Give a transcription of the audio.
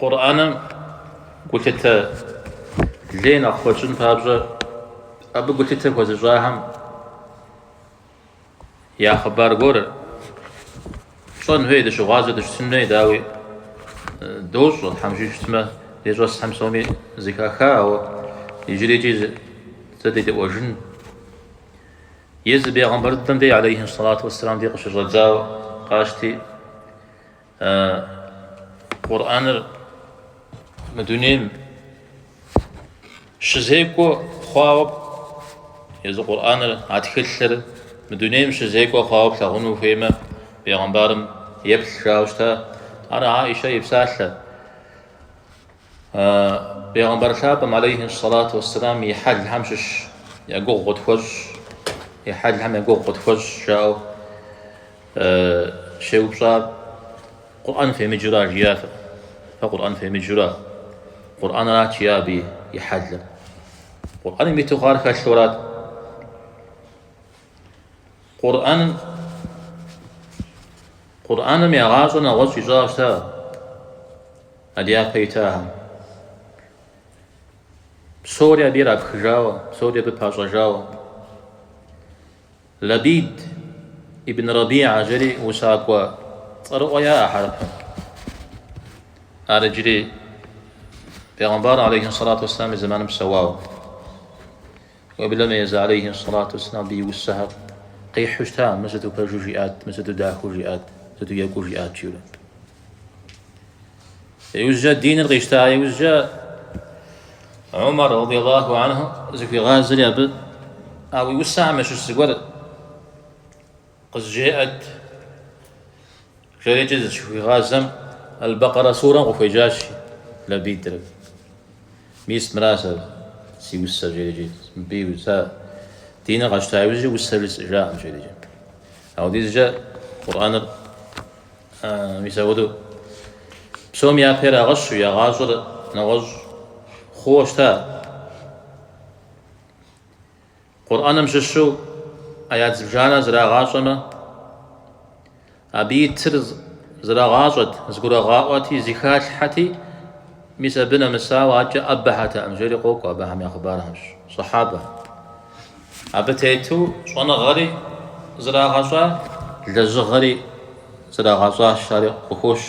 Къурӏэным гулъытэ лей нэхъ хуэтщӏын папщӏэ, абы гулъытэ хуэзыщӏахэм я хъыбар гуэр тщӏэн хуей, дыщыгъуазэ дыщытын хуей, дауи, дощӏэ, Тхьэм жиӏэу щытмэ, ди щӏэсхэм псоми зэхаха, ауэ иджыри икӏи зэ дедэӏуэжын. Езы бегъымбар дыдэм дей, алейхи сэлату уэсселам, дей къыщыщӏэдзауэ къащти, Къурӏэныр мы дунейм щызекӏуэ хъуауэ, езы Къурӏэныр, а тхылъыр мы дунейм щызекӏуэ хъуауэ плъагъуну ухуеймэ, бегъымбарым еплъ жауэ щыта. Ар Аишэ и псалъэ. Бегъымбар лъапӏэм, алейхи сэлату уэсселам, и хьэлхэм щыщ я гугъу къытхуэщӏ, и хьэлхэм я гугъу къытхуэщӏ, жаӏэу щеупщӏар Къурӏэн фемыджэура жиӏа фэ? Фэ Къурӏэн фемыджэура? Къурӏэнырат жиӏа абы и хьэлыр. Къурӏэным иту хъуар хэлъурат. Къурӏэным Къурӏэным я гъащӏэр нэгъуэщӏ ищӏауэ щыта а ди япэ итахэм. Псори абы ирапхыжауэ, псори абы пащӏэжауэ. Лабид ибн Рабиа жери усакӏуэ цӏэрыӏуэ яӏэ хьэрыпым. Ар иджыри бегъымбар алейхи сэлату уэсселам и зэманым псэуауэ. Уеблэмэ езы алейхи сэлату уэсселам абы и усэхэр къихьу щыта, мы сыту пэжу жиӏат, мы сыту дахэу жиӏат, сыту екӏуу жиӏат жиӏэурэ. Иужькӏэ диныр къищта иужькӏэ Умар радиаллаху анху зыхуигъазэри абы а уи усэхэм ящыщ зыгуэр къызжеӏэт жерикӏи зыщыхуигъазэм Аль-Бакъара сурэм къыхуеджащ Лабидыр. Мис мыра сэ си усэр жерикӏи, мыбы сэ диныр къэсщта иужькӏэ усэ жысӏэжакъым жерикӏи. Апхуэдизкӏэ Къурӏэныр Мис апхуэдэу псом япэ ирагъэщу, я гъащӏэр нэгъуэщӏ хъууэ щыта. Къурӏэным щыщу аят зыбжанэ зрагъащӏэмэ, абы итыр зрагъащӏэт, зыгурагъаӏуэти, зыхалъхьэти, мис абы нэмысауэ адэкӏэ ӏэбэхэтэкъым, жери къокӏуэ абыхэм я хъыбархэм щыщ сэхьабэ. Абы тету щӏэныгъэри зрагъэщӏа, лэжьыгъэри зрагъэщӏащ, ари къыхощ.